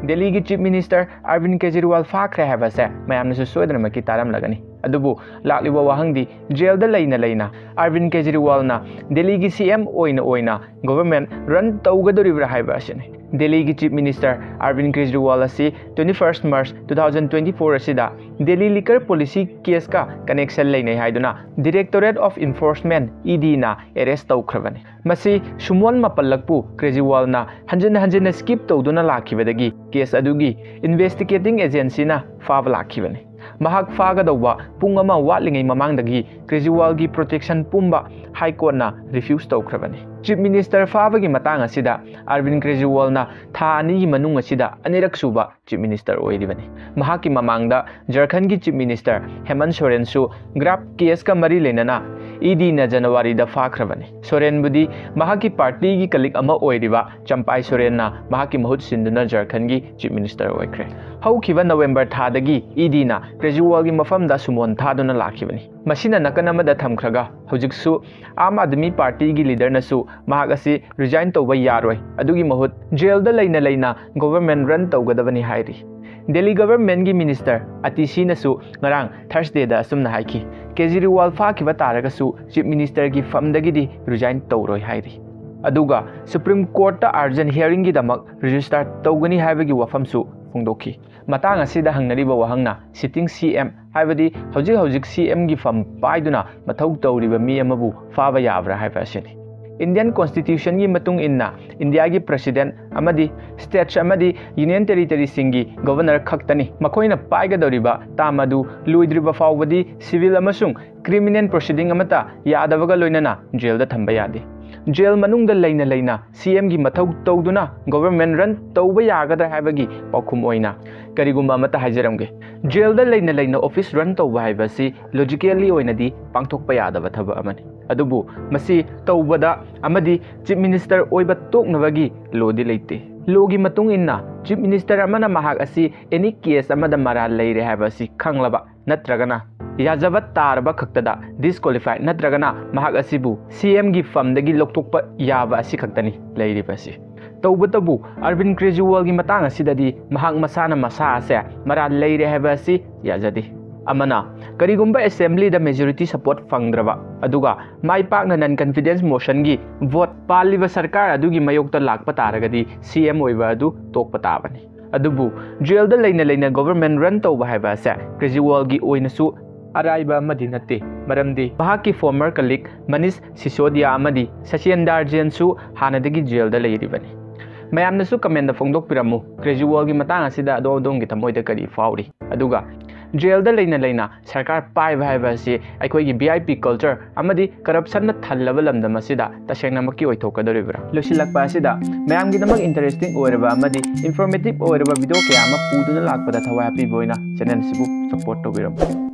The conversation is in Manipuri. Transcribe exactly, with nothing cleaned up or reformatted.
ꯗꯦꯜꯂꯤꯒꯤ ꯆꯤꯐ ꯃꯤꯅꯤꯁꯇꯔ ꯑꯔꯕꯤꯟ ꯀꯦꯖꯔꯤꯋꯥꯜ ꯐꯥꯈ꯭ꯔꯦ ꯍꯥꯏꯕꯁꯦ ꯃꯌꯥꯝꯅꯁꯨ ꯁꯣꯏꯗꯅꯃꯛꯀꯤ ꯇꯥꯔꯝꯂꯒꯅꯤ꯫ ꯑꯗꯨꯕꯨ ꯂꯥꯛꯂꯤꯕ ꯋꯥꯍꯪꯗꯤ, ꯖꯦꯜꯗ ꯂꯩꯅ ꯂꯩꯅ ꯑꯔꯕꯤꯟ ꯀꯦꯖꯔꯤꯋꯥꯜꯅ ꯗꯦꯜꯂꯤꯒꯤ ꯁꯤ ꯑꯦꯝ ꯑꯣꯏꯅ ꯑꯣꯏꯅ ꯒꯣꯚꯔꯟꯃꯦꯟ ꯔꯟ ꯇꯧꯒꯗꯧꯔꯤꯕ꯭ꯔꯥ ꯍꯥꯏꯕ ꯑꯁꯤꯅꯤ꯫ ꯗꯦꯜꯂꯤꯒꯤ ꯆꯤꯐ ꯃꯤꯅꯤꯁꯇꯔ ꯑꯔꯕꯤꯟ ꯀꯦꯖꯔꯤꯋꯥꯜ ꯑꯁꯤ twenty first March two thousand twenty four ꯑꯁꯤꯗ ꯗꯦꯜꯂꯤ ꯂꯤꯀꯔ ꯄꯣꯂꯤꯁꯤ ꯀꯦꯁꯀ ꯀꯅꯦꯛꯁꯟ ꯂꯩꯅꯩ ꯍꯥꯏꯗꯨꯅ Directorate of Enforcement, EDꯅ ꯑꯦꯔꯦꯁ ꯇꯧꯈ꯭ꯔꯕꯅꯤ꯫ ꯃꯁꯤ ꯁꯨꯃꯣꯟ ꯃꯥꯄꯜꯂꯛꯄꯨ ꯀꯦꯖꯔꯤꯋꯥꯜꯅ ꯍꯟꯖꯤꯟ ꯍꯟꯖꯤꯟꯅ ꯁ꯭ꯀꯤꯞ ꯇꯧꯗꯨꯅ ꯂꯥꯛꯈꯤꯕꯗꯒꯤ ꯀꯦꯁ ꯑꯗꯨꯒꯤ ꯏꯟꯚꯦꯁꯇꯤꯒꯦꯇꯤꯡ ꯑꯦꯖꯦꯟꯁꯤꯅ ꯐꯥꯕ ꯂꯥꯛꯈꯤꯕꯅꯤ꯫ ꯃꯍꯥꯛ ꯐꯥꯒꯗꯧꯕ ꯄꯨꯡ ꯑꯃ ꯋꯥꯠꯂꯤꯉꯩ ꯃꯃꯥꯡꯗꯒꯤ ꯀꯦꯖꯔꯤꯋꯥꯜꯒꯤ ꯄ꯭ꯔꯣꯇꯦꯛꯁꯟ ꯄꯨꯝꯕ ꯍꯥꯏ ꯀꯣꯔꯠꯅ ꯔꯤꯐ꯭ꯌꯨꯁ ꯇꯧꯈ꯭ꯔꯕꯅꯤ꯫ ꯆꯤꯐ ꯃꯤꯅꯤꯁꯇꯔ ꯐꯥꯕꯒꯤ ꯃꯇꯥꯡ ꯑꯁꯤꯗ ꯑꯔꯕꯤꯟ ꯀꯦꯖꯔꯤꯋꯥꯜꯅ ꯊꯥ ꯑꯅꯤꯒꯤ ꯃꯅꯨꯡ ꯑꯁꯤꯗ ꯑꯅꯤꯔꯛ ꯁꯨꯕ ꯆꯤꯐ ꯃꯤꯅꯤꯁꯇꯔ ꯑꯣꯏꯔꯤꯕꯅꯤ꯫ ꯃꯍꯥꯛꯀꯤ ꯃꯃꯥꯡꯗ ꯖꯔꯈꯟꯒꯤ ꯆꯤꯐ ꯃꯤꯅꯤꯁꯇꯔ ꯍꯦꯃꯟ ꯁꯣꯔꯦꯟꯁꯨ ꯒ꯭ꯔꯥꯞ ꯀꯦꯁꯀ ꯃꯔꯤ ꯂꯩꯅꯅ ꯏꯗꯤꯅ ꯖꯅꯋꯥꯔꯤꯗ ꯐꯥꯈ꯭ꯔꯕꯅꯤ꯫ ꯁꯣꯔꯦꯟꯕꯨꯗꯤ ꯃꯍꯥꯛꯀꯤ ꯄꯥꯔꯇꯤꯒꯤ ꯀꯂꯤꯛ ꯑꯃ ꯑꯣꯏꯔꯤꯕ ꯆꯝꯄꯥꯏ ꯁꯣꯔꯦꯟꯅ ꯃꯍꯥꯛꯀꯤ ꯃꯍꯨꯠ ꯁꯤꯟꯗꯨꯅ ꯖꯔꯈꯟꯒꯤ ꯆꯤꯐ ꯃꯤꯅꯤꯁꯇꯔ ꯑꯣꯏꯈ꯭ꯔꯦ꯫ ꯍꯧꯈꯤꯕ ꯅꯕꯦꯝꯕꯔ ꯊꯥꯗꯒꯤ ꯏꯗꯤꯅ ꯀꯦꯖꯔꯤꯋꯥꯜꯒꯤ ꯃꯐꯝꯗ ꯁꯨꯃꯣꯟ ꯊꯥꯗꯨꯅ ꯂꯥꯛꯈꯤꯕꯅꯤ꯫ ꯃꯁꯤꯅ ꯅꯥꯀꯟ ꯑꯃꯗ ꯊꯝꯈ꯭ꯔꯒ, ꯍꯧꯖꯤꯛꯁꯨ ꯑꯥꯝ ꯑꯥꯗꯃꯤ ꯄꯥꯔꯇꯤꯒꯤ ꯂꯤꯗꯔꯅꯁꯨ ꯃꯍꯥꯛ ꯑꯁꯤ ꯔꯤꯖꯥꯏꯟ ꯇꯧꯕ ꯌꯥꯔꯣꯏ, ꯑꯗꯨꯒꯤ ꯃꯍꯨꯠ ꯖꯦꯜꯗ ꯂꯩꯅ ꯂꯩꯅ ꯒꯣꯚꯔꯟꯃꯦꯟ ꯔꯟ ꯇꯧꯒꯗꯕꯅꯤ ꯍꯥꯏꯔꯤ꯫ ꯗꯦꯜꯂꯤ ꯒꯚꯔꯟꯃꯦꯟꯒꯤ ꯃꯤꯅꯤꯁꯇꯔ ꯑꯇꯤꯁꯤꯅꯁꯨ ꯉꯔꯥꯡ ꯊꯔꯁꯗꯦꯗ ꯑꯁꯨꯝꯅ ꯍꯥꯏꯈꯤ, ꯀꯦꯖꯔꯤꯋꯥꯜ ꯐꯥꯈꯤꯕ ꯇꯥꯔꯒꯁꯨ ꯆꯤꯐ ꯃꯤꯅꯤꯁꯇꯔꯒꯤ ꯐꯝꯗꯒꯤꯗꯤ ꯔꯤꯖꯥꯏꯟ ꯇꯧꯔꯣꯏ ꯍꯥꯏꯔꯤ꯫ ꯑꯗꯨꯒ ꯁꯨꯄ꯭ꯔꯤꯝ ꯀꯣꯔꯠꯇ ꯑꯥꯔꯖꯦꯟ ꯍꯤꯌꯥꯔꯤꯡꯒꯤꯗꯃꯛ ꯔꯦꯖꯤꯁꯇꯥꯔ ꯇꯧꯒꯅꯤ ꯍꯥꯏꯕꯒꯤ ꯋꯥꯐꯝꯁꯨ ꯐꯣꯡꯗꯣꯛꯈꯤ꯫ ꯃꯇꯥꯡ ꯑꯁꯤꯗ ꯍꯪꯅꯔꯤꯕ ꯋꯥꯍꯪꯅ, ꯁꯤꯇꯤꯡ ꯁꯤ ꯑꯦꯝ, ꯍꯥꯏꯕꯗꯤ ꯍꯧꯖꯤꯛ ꯍꯧꯖꯤꯛ ꯁꯤ ꯑꯦꯝꯒꯤ ꯐꯝ ꯄꯥꯏꯗꯨꯅ ꯃꯊꯧ ꯇꯧꯔꯤꯕ ꯃꯤ ꯑꯃꯕꯨ ꯐꯥꯕ ꯌꯥꯕ꯭ꯔꯥ ꯍꯥꯏꯕ ꯑꯁꯤꯅꯤ꯫ ꯏꯟꯗꯤꯌꯟ ꯀꯣꯟꯁꯇꯤꯇ꯭ꯌꯨꯁꯟꯒꯤ ꯃꯇꯨꯡ ꯏꯟꯅ ꯏꯟꯗꯤꯌꯥꯒꯤ ꯄ꯭ꯔꯁꯤꯗꯦꯟꯠ ꯑꯃꯗꯤ ꯁ꯭ꯇꯦꯠꯁ ꯑꯃꯗꯤ ꯌꯨꯅꯤꯌꯟ ꯇꯦꯔꯤꯇꯔꯤꯁꯤꯡꯒꯤ ꯒꯣꯚꯔꯅꯔ ꯈꯛꯇꯅꯤ꯫ ꯃꯈꯣꯏꯅ ꯄꯥꯏꯒꯗꯧꯔꯤꯕ ꯇꯥꯝ ꯑꯗꯨ ꯂꯣꯏꯗ꯭ꯔꯤꯕ ꯐꯥꯎꯕꯗꯤ ꯁꯤꯚꯤꯜ ꯑꯃꯁꯨꯡ ꯀ꯭ꯔꯤꯃꯤꯅꯦꯜ ꯄ꯭ꯔꯣꯁꯤꯗꯤꯡ ꯑꯃꯠꯇ ꯌꯥꯗꯕꯒ ꯂꯣꯏꯅꯅ ꯖꯦꯜꯗ ꯊꯝꯕ ꯌꯥꯗꯦ꯫ ꯖꯦꯜ ꯃꯅꯨꯡꯗ ꯂꯩꯅ ꯂꯩꯅ ꯁꯤ ꯑꯦꯝꯒꯤ ꯃꯊꯧ ꯇꯧꯗꯨꯅ ꯒꯣꯚꯔꯟꯃꯦꯟꯠ ꯔꯟ ꯇꯧꯕ ꯌꯥꯒꯗ꯭ꯔꯥ ꯍꯥꯏꯕꯒꯤ ꯄꯥꯎꯈꯨꯝ ꯑꯣꯏꯅ ꯀꯔꯤꯒꯨꯝꯕ ꯑꯃꯠꯇ ꯍꯥꯏꯖꯔꯝꯒꯦ꯫ ꯖꯦꯜꯗ ꯂꯩꯅ ꯂꯩꯅ ꯑꯣꯐꯤꯁ ꯔꯟ ꯇꯧꯕ ꯍꯥꯏꯕ ꯑꯁꯤ ꯂꯣꯖꯤꯀꯦꯜꯂꯤ ꯑꯣꯏꯅꯗꯤ ꯄꯥꯡꯊꯣꯛꯄ ꯌꯥꯗꯕ ꯊꯕꯛ ꯑꯃꯅꯤ꯫ ꯑꯗꯨꯕꯨ ꯃꯁꯤ ꯇꯧꯕꯗ ꯑꯃꯗꯤ ꯆꯤꯐ ꯃꯤꯅꯤꯁꯇꯔ ꯑꯣꯏꯕ ꯇꯣꯛꯅꯕꯒꯤ ꯂꯣꯗꯤ ꯂꯩꯇꯦ꯫ ꯂꯣꯒꯤ ꯃꯇꯨꯡ ꯏꯟꯅ ꯆꯤꯐ ꯃꯤꯅꯤꯁꯇꯔ ꯑꯃꯅ ꯃꯍꯥꯛ ꯑꯁꯤ ꯑꯦꯅꯤ ꯀꯦꯁ ꯑꯃꯗ ꯃꯔꯥꯜ ꯂꯩꯔꯦ ꯍꯥꯏꯕ ꯑꯁꯤ ꯈꯪꯂꯕ ꯅꯠꯇ꯭ꯔꯒꯅ ꯌꯥꯖꯕ ꯇꯥꯔꯕ ꯈꯛꯇꯗ ꯗꯤꯁꯀ꯭ꯋꯥꯂꯤꯐꯥꯏ ꯅꯠꯇ꯭ꯔꯒꯅ ꯃꯍꯥꯛ ꯑꯁꯤꯕꯨ ꯁꯤ ꯑꯦꯝꯒꯤ ꯐꯝꯗꯒꯤ ꯂꯧꯊꯣꯛꯄ ꯌꯥꯕ ꯑꯁꯤ ꯈꯛꯇꯅꯤ ꯂꯩꯔꯤꯕ ꯑꯁꯤ꯫ ꯇꯧꯕꯇꯕꯨ ꯑꯔꯕꯤꯟ ꯀ꯭ꯔꯦꯖꯤꯋꯥꯜꯒꯤ ꯃꯇꯥꯡ ꯑꯁꯤꯗꯗꯤ ꯃꯍꯥꯛ ꯃꯁꯥꯅ ꯃꯁꯥ ꯑꯁꯦ ꯃꯔꯥꯜ ꯂꯩꯔꯦ ꯍꯥꯏꯕ ꯑꯁꯤ ꯌꯥꯖꯗꯦ꯫ ꯑꯃꯅ, ꯀꯔꯤꯒꯨꯝꯕ assemblyꯗ majority support ꯐꯪꯗ꯭ꯔꯕ, ꯑꯗꯨꯒ ꯃꯥꯏ ꯄꯥꯛꯅ non confidence motionꯒꯤ vote ꯄꯥꯜꯂꯤꯕ ꯁꯔꯀꯥꯔ ꯑꯗꯨꯒꯤ ꯃꯥꯌꯣꯛꯇ ꯂꯥꯛꯄ ꯇꯥꯔꯒꯗꯤ C M ꯑꯣꯏꯕ ꯑꯗꯨ ꯇꯣꯛꯄ ꯇꯥꯕꯅꯤ꯫ ꯑꯗꯨꯕꯨ jailꯗ ꯂꯩꯅ ꯂꯩꯅ government run ꯇꯧꯕ ꯍꯥꯏꯕ ꯑꯁꯦ ꯀ꯭ꯔꯦꯖꯤꯋꯥꯜꯒꯤ ꯑꯣꯏꯅꯁꯨ ꯑꯔꯥꯏꯕ ꯑꯃꯗꯤ ꯅꯠꯇꯦ, ꯃꯔꯝꯗꯤ ꯃꯍꯥꯛꯀꯤ former colleague ꯃꯅꯤꯁ ꯁꯤꯁꯣꯗꯤꯌꯥ ꯑꯃꯗꯤ ꯁꯆꯦꯟ ꯗꯥꯔꯖꯦꯟꯁꯨ ꯍꯥꯟꯅꯗꯒꯤ jailꯗ ꯂꯩꯔꯤꯕꯅꯤ꯫ ꯃꯌꯥꯝꯅꯁꯨ commentꯗ ꯐꯣꯡꯗꯣꯛꯄꯤꯔꯝꯃꯨ, ꯀ꯭ꯔꯦꯖꯤꯋꯥꯜꯒꯤ ꯃꯇꯥꯡ ꯑꯁꯤꯗ ꯑꯗꯣꯝ ꯑꯗꯣꯝꯒꯤ ꯊꯃꯣꯏꯗ ꯀꯔꯤ ꯐꯥꯎꯔꯤ? ꯑꯗꯨꯒ jailꯗ ꯂꯩꯅ ꯂꯩꯅ ꯁꯔꯀꯥꯔ ꯄꯥꯏꯕ ꯍꯥꯏꯕ ꯑꯁꯤ ꯑꯩꯈꯣꯏꯒꯤ V I P culture ꯑꯃꯗꯤ corruptionꯅ ꯊꯜꯂꯕ ꯂꯝꯗꯝ ꯑꯁꯤꯗ ꯇꯁꯦꯡꯅꯃꯛꯀꯤ ꯑꯣꯏꯊꯣꯛꯀꯗꯧꯔꯤꯕ꯭ꯔꯥ? ꯂꯣꯏꯁꯤꯜꯂꯛꯄ ꯑꯁꯤꯗ ꯃꯌꯥꯝꯒꯤꯗꯃꯛ interesting ꯑꯣꯏꯔꯕ ꯑꯃꯗꯤ informative ꯑꯣꯏꯔꯕ video ꯀꯌꯥ ꯑꯃ ꯄꯨꯗꯨꯅ ꯂꯥꯛꯄꯗ ꯊꯋꯥꯏ ꯍꯥꯞꯄꯤꯕ ꯑꯣꯏꯅ channelꯁꯤꯕꯨ support ꯇꯧꯕꯤꯔꯝꯃꯨ꯫